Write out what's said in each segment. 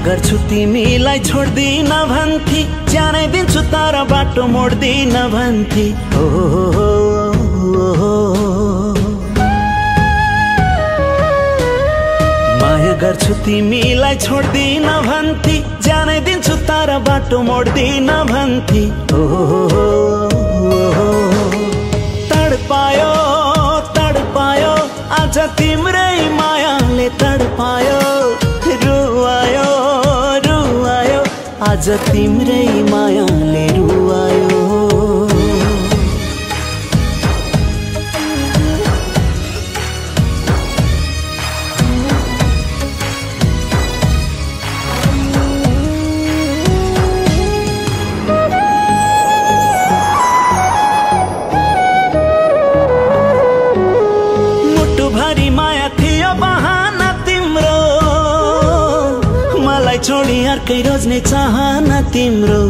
गर्छु तिमीलाई छोड्दिन भन्थे, ज्यानै दिन्छु तर बाटो मोड्दिन भन्थे। माया गर्छु तिमीलाई छोड्दिन भन्थे, ज्यानै दिन्छु तर बाटो मोड्दिन भन्थे। तडपायो तडपायो आज तिम्रै मायाले तडपायो, रुवायो रुवायो आज तिम्रै मायाले रुवायो। छोडी अर्कै रोज्ने चाहना तिम्रो,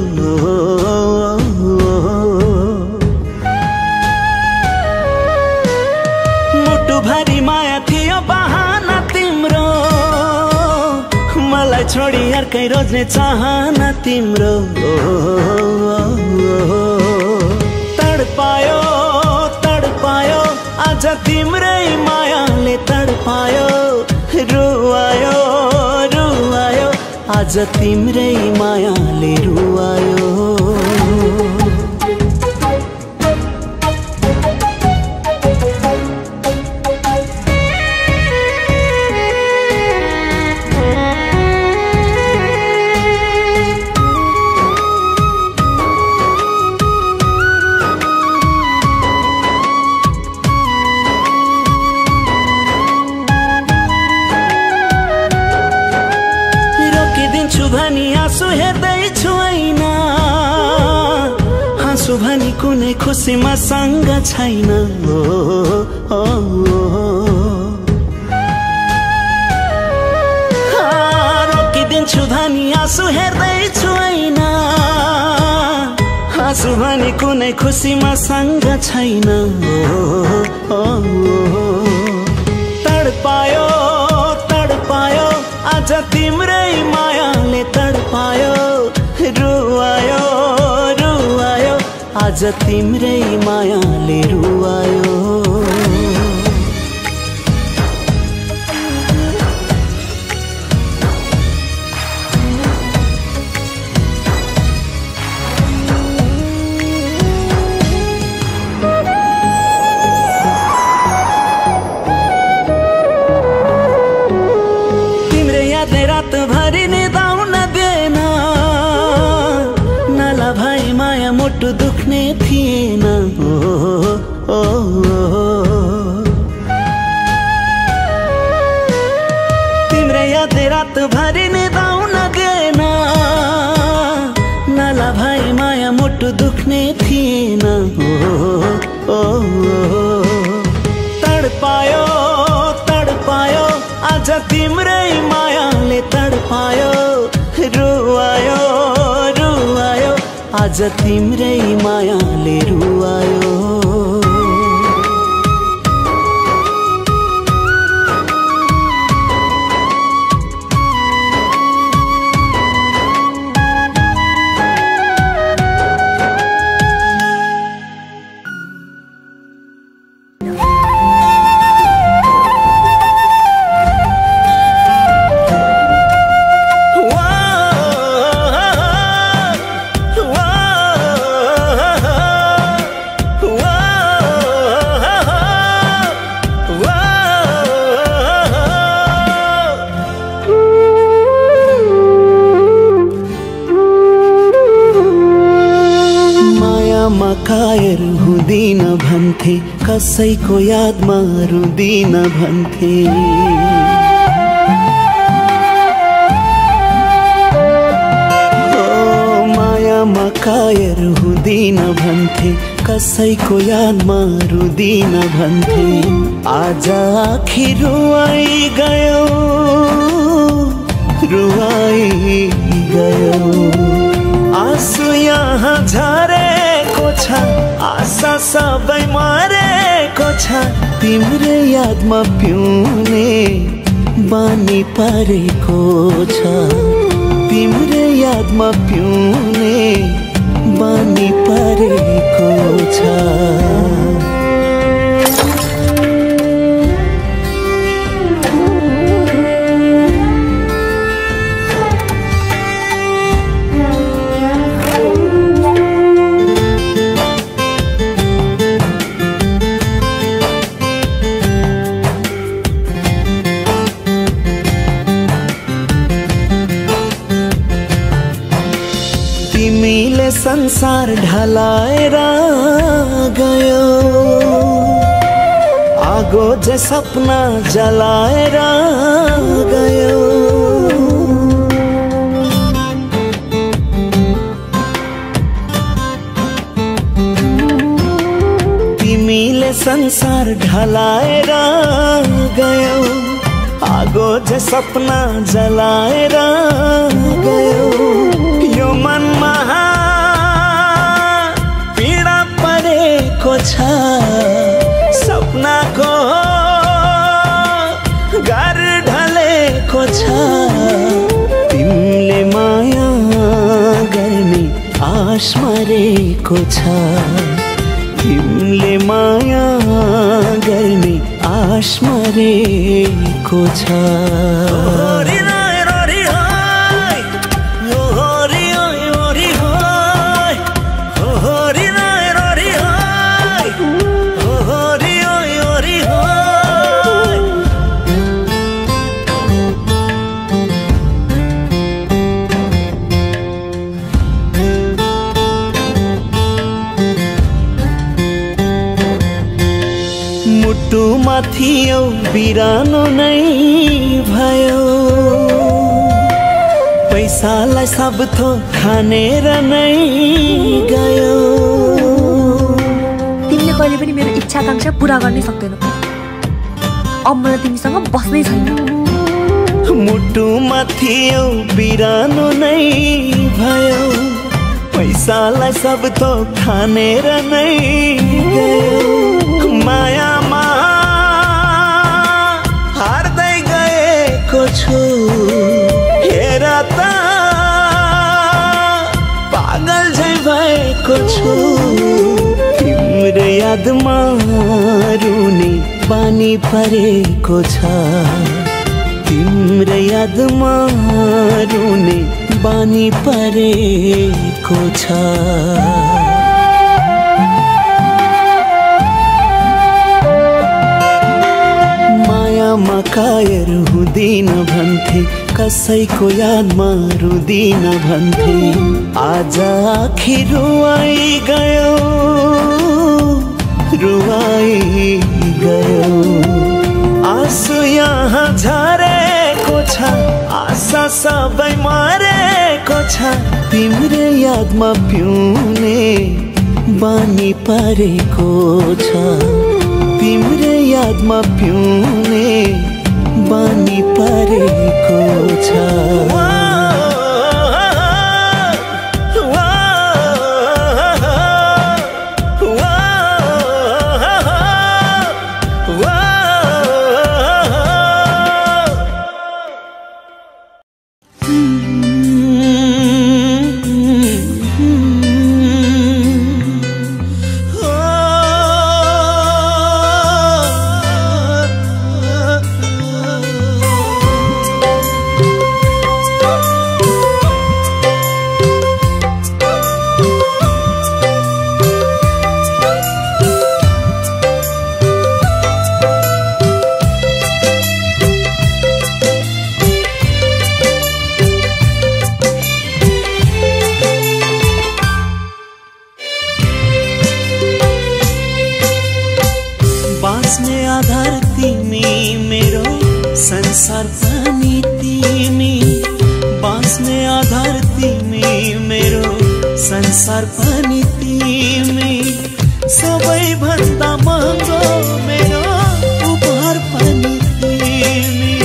मुटुभरि माया थियो बहाना तिम्रो, मलाई छोडी अर्कै रोज्ने चाहना तिम्रो। तडपायो तडपायो आज तिम्रै मायाले तडपायो, रुवायो रुवायो आज तिम्रै मायाले रुवायो। भनी आँसु हेर्दैछु ऐना, हाँसु भनी कुनै खुसीमा सँग छैन। रोकिदिन्छु भनी आँसु हेर्दैछु ऐना, हाँसु भनी कुनै खुसीमा सँग छैन। तडपायो तडपायो आज तिम्रै मायाले तडपायो, रुवायो रुवायो आज तिम्रै मायाले रुवायो। रातभरि निदाउन दिएन, नाला भाइ माया मुटु दुख्ने थिएन। तिम्रै यादले रातभरि निदाउन दिएन, नाला भाइ माया मुटु दुख्ने थिएन। तडपायो तडपायो आज तिम्रै मायाले तडपायो, रुवायो रुवायो आज तिम्रै मायाले रुवायो। कायर हुँदिन भन्थे, कसैको यादमा रुदिन भन्थे। मायामा कायर हुँदिन भन्थे, कसैको यादमा रुदिन भन्थे। आज आखिर रुवाई गयो रुवाई गयो, आँसु यहाँ झरेको छ, आशा सबै मरेको छ। तिम्रो यादमा पिउने बानी परेको छ। तिम्रै यादमा पिउने बानी परेको छ। तिमीले संसार ढलाएर गयो, आगो जे सपना जलाएर गयो। तिमीले संसार ढलाएर गयो, आगो जे सपना जलाएर गयो। यो मनमा पीडा परेको छ, सपनाको घर ढलेको छ। तिमीले माया गर्ने आश मरेको छ, तिमीले माया गर्ने आश मरेको छ। मुटुमा थियो बिरानो नै भयो, पैसालाई सब थोक खानेर नै गयो। तिमीले कहिले पनि मेरो इच्छा आकांक्षा पूरा गर्नै सक्दैनौ, अब मलाई तिमीसँग बस्नै छैन। मुटुमा थियो बिरानो नै भयो, पैसालाई सब थोक खानेर नै गयो। मायामा हार्दै गएको छु, हेर त पागल झै भएको छु। तिम्रो यादमा रुने बानी परेको छ, तिम्रो यादमा रुने बानी परेको छ। मायामा कायर हुँदिन भन्थे, कसैको यादमा रुदिन भन्थे। आज आखिर रुवाई गयो, रुवाई गयो। आँसु यहाँ झरेको छ, आशा सबै मरेको छ। तिम्रो यादमा पिउने बानी परेको छ, तिम्रो यादमा पिउने बानी परेको छ। बाँच्ने आधार तिमी, मेरो संसार पनि तिमी। बाँच्ने आधार तिमी, मेरो संसार पनि तिमी। सबैभन्दा महँगो मेरो उपहार पनि तिमी,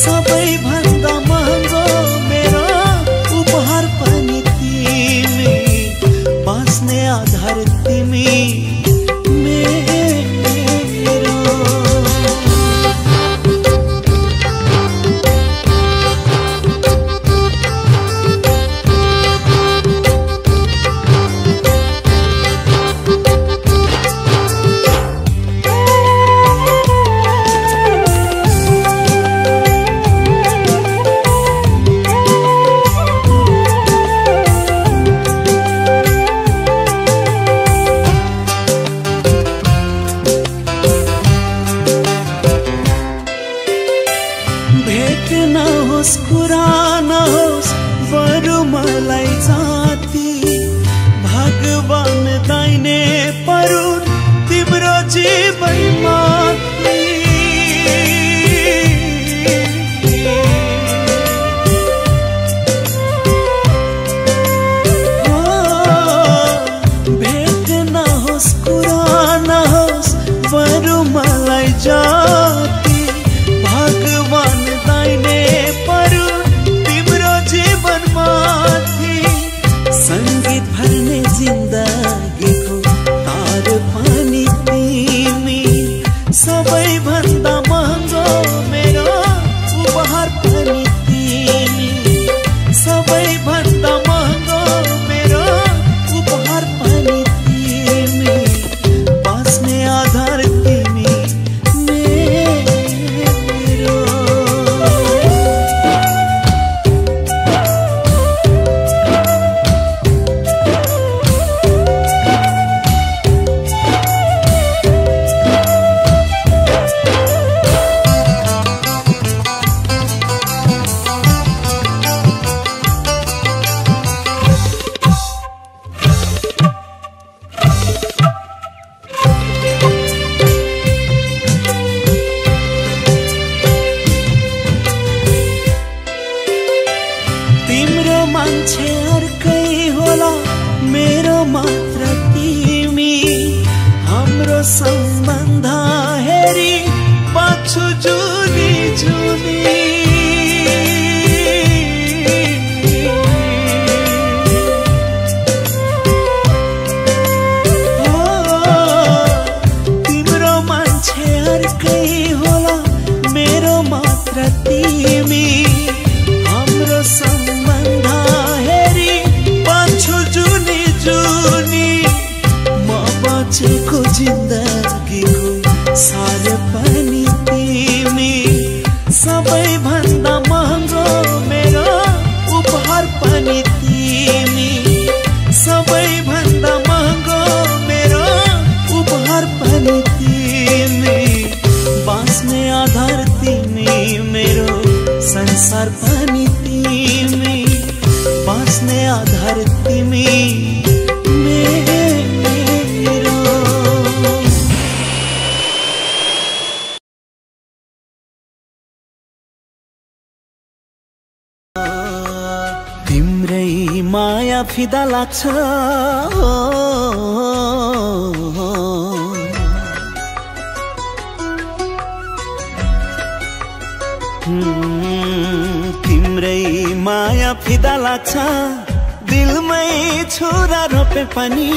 सबैभन्दा महँगो मेरो उपहार पनि तिमी। बाँच्ने आधार तिमी, भगवान दाइने परुन् तिम्रो जीवनमा भेट नहोस् कुरा नहोस् बरु मलाई जाति भगवान दाइने परुन् तिम्रो जीवनमा संगीत भर्ने जिन्दगीको तार पनि तिमी सबैभन्दा महँगो मेरो उपहार पनि तिमी सबैभन्दा महँगो मेरो उपहार पनि तिमी बाँच्ने आधार तिमी मेरो तिम्रो मान्छे अर्कै होला मेरो मात्र तिमी हाम्रो सम्बन्ध हेरी पाछु जुनी जुनी तिम्रो मान्छे अर्कै होला मेरो मात्र तिमी हाम्रो सम्बन्ध हेरी पाछु जुनी जुनी म बचेको जिन्दगीको सार पनि तिमी सबैभन्दा महँगो मेरो उपहार पनि तिमी सबैभन्दा महँगो मेरो उपहार पनि तिमी बाँच्ने आधार तिमी मेरो संसार पनि तिमी बाँच्ने आधार तिमी मेरो तिम्रै माया फिदा लाग्छ तिम्रै माया फिदा लाग्छ दिलमै छुरा रोपे पनि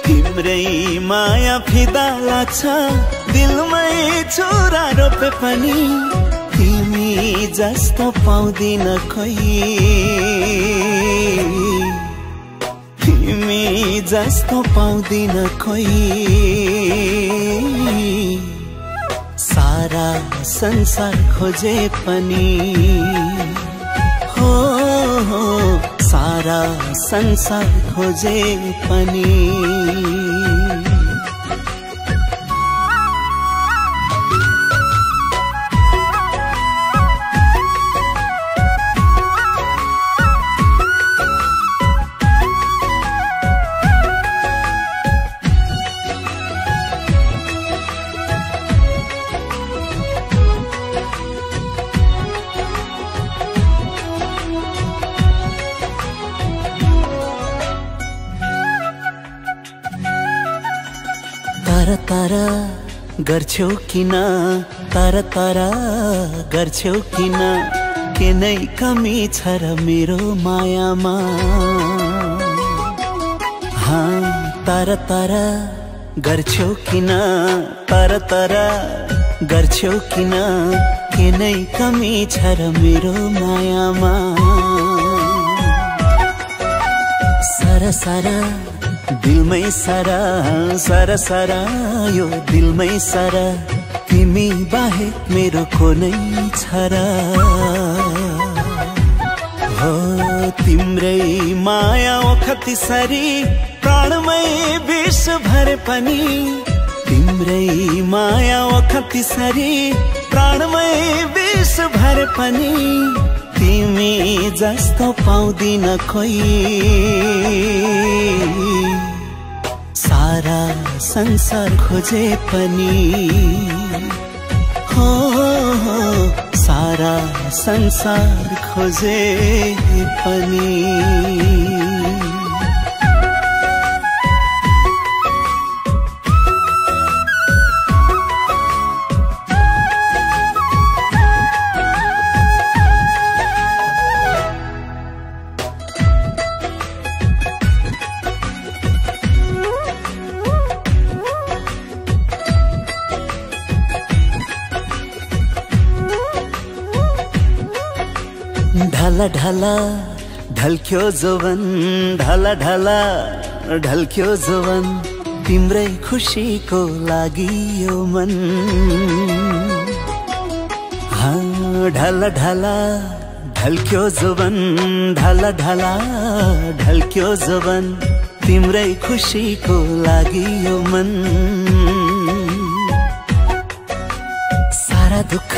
तिम्रै माया फिदा लाग्छ दिलमै छुरा रोपे पनि तिमी जस्तो पाउँदिन खोइ तिमी जस्तो पाउँदिन खोइ सारा संसार खोजे पनि हो सारा संसार खोजे पनि तारा तारा गर्छौ किन तारा तारा गर्छौ किन के नै कमी छ र मेरो मायामा हाँ तारा तारा गर्छौ किन तारा तारा गर्छौ किन के नै कमी छ र मेरो मायामा सारा सारा दिलमै सारा सारा सारा यो दिलमै सारा तिमी बाहेक मेरो कुनै छ र हो तिम्रै माया ओखतिसरी प्राणमै विष भरे पनि तिम्रै माया ओखतिसरी प्राणमै विष भरे पनि तिमी जस्तो पाउँदिन खोइ संसार खोजे पनि हो सारा संसार खोजे पनि ढला ढला ढल्क्यो जोवन ढला ढला ढल्क्यो जोवन तिम्रै खुशीको लागि यो मन ढला ढला ढल्क्यो जोवन ढला ढला ढल्क्यो जोवन तिम्रै खुशीको लागि यो मन सारा दुःख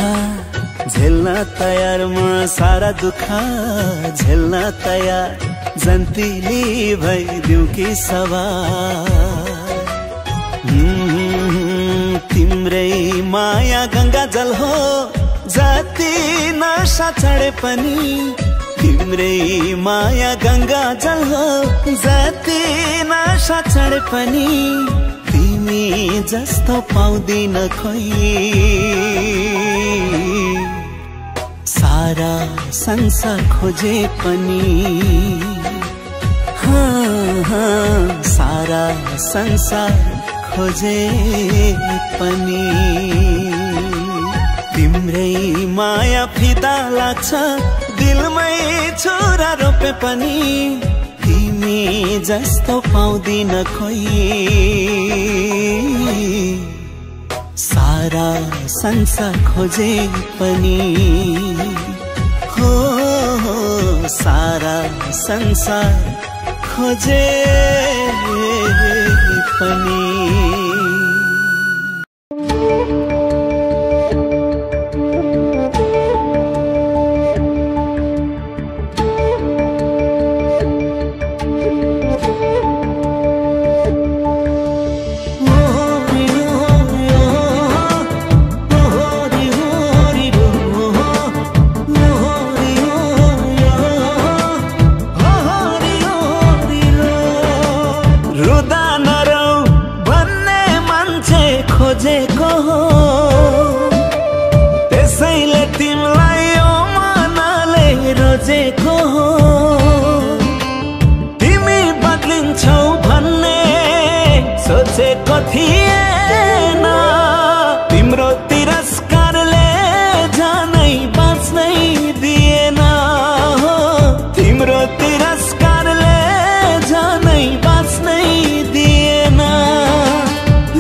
झेल्न तयार म सारा दुःख झेल्न तयार जन्तिली भइदिउ कि सवार तिम्रै माया गंगा जल हो जति नशा चढे पनि तिम्रै माया गंगा जल हो जति नशा चढे पनि तिमी जस्तो पाउँदिन खोइ सारा संसार खोजे पनि सारा संसार खोजे पनि तिम्रै माया फिदा लाग्छ दिलमै छोरा रोपे पनि तिमी जस्तो पाउँदिन खोइ सारा संसार खोजे पनि हो सारा संसार खोजे पनि खोजेको हो त्यसैले तिमीलाई यो मनले रोजेको हो तिमी बदलिन्छौ भन्ने सोचेको थिएन तिम्रो तिरस्कारले जानै बाँच्नै दिएन तिम्रो तिरस्कारले जानै बाँच्नै दिएन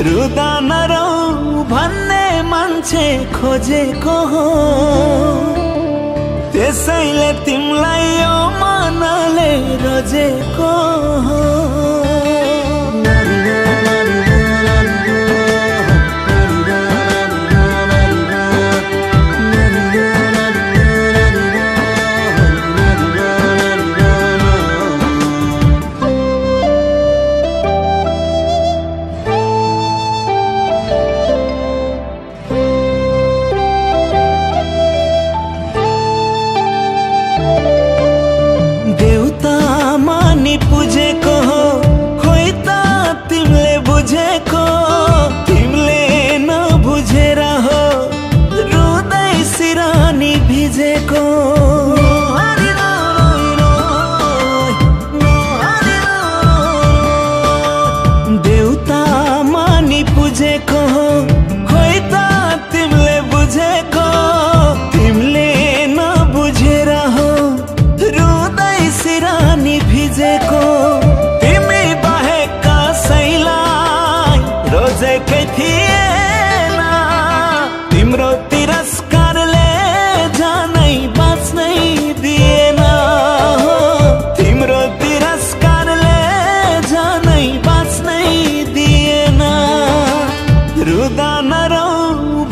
रुदा भन्ने मान्छे खोजेको हो त्यसैले तिमीलाई यो मनले रोजेको हो बुझेको हो खोइ त तिमीले बुझेको तिमीले नबुझेर हो रुदै सिरानी भिजेको देउता मानी बुझेको हो खोइ त तिमीले बुझेको तिमीले नबुझेर हो रुदै सिरानी भिजेको तिमी बाहेक कसैलाई रोजेकै थिएन तिम्रो तिरस्कारले जानै बाँच्नै दिएन तिम्रो तिरस्कारले जानै बाँच्नै दिएन रुदा नरौ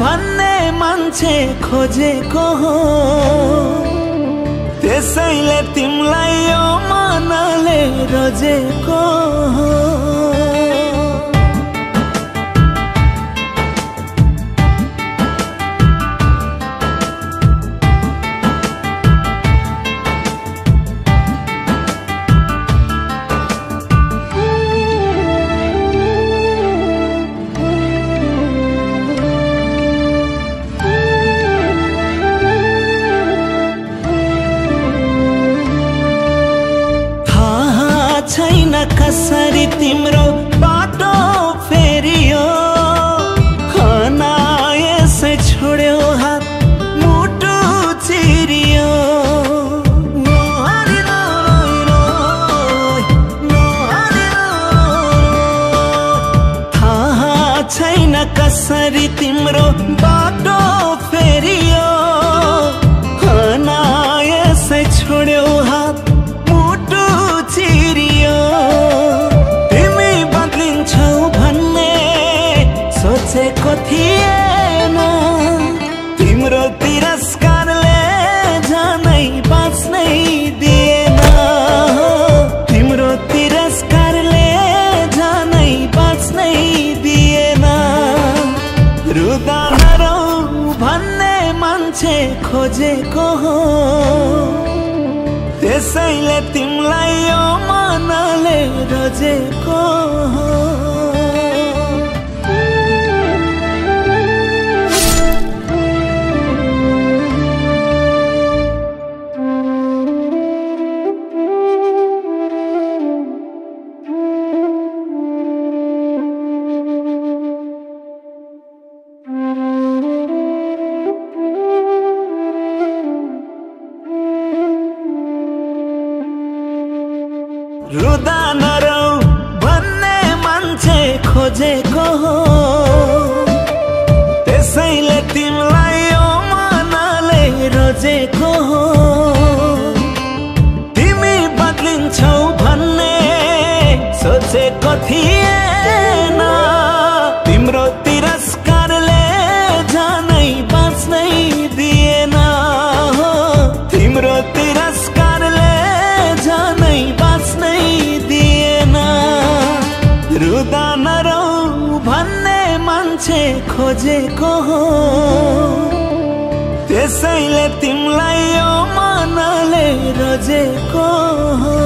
भन्ने मान्छे खोजेको हो त्यसैले तिमीलाई यो मनले रोजेको हो कसरी तिम्रो बाटो फेरियो अनायसै छोड्यौ हात मुटु चिरियो तिमी बदलिन्छौ भन्ने सोचेको थिएन तिम्रो तिरस्कारले जानै बाँच्नै दिएन तिम्रो तिरस्कारले जानै बाँच्नै दिएन रुदा नरौ भन्ने मान्छे खोजेको हो त्यसैले तिमीलाई यो मनले रोजेको हो रुदा नरौ भन्ने मान्छे खोजेको हो त्यसैले तिमीलाई यो मनले रोजेको हो तिमी बदलिन्छौ भन्ने सोचेको थिएन तिम्रो तिरस्कारले जानै बाँच्नै दिएन तिम्रो तिरस्कारले जानै बाँच्नै दिएन रुदा नरौ भन्ने मान्छे खोजेको हो त्यसैले तिमीलाई यो मनले रोजेको हो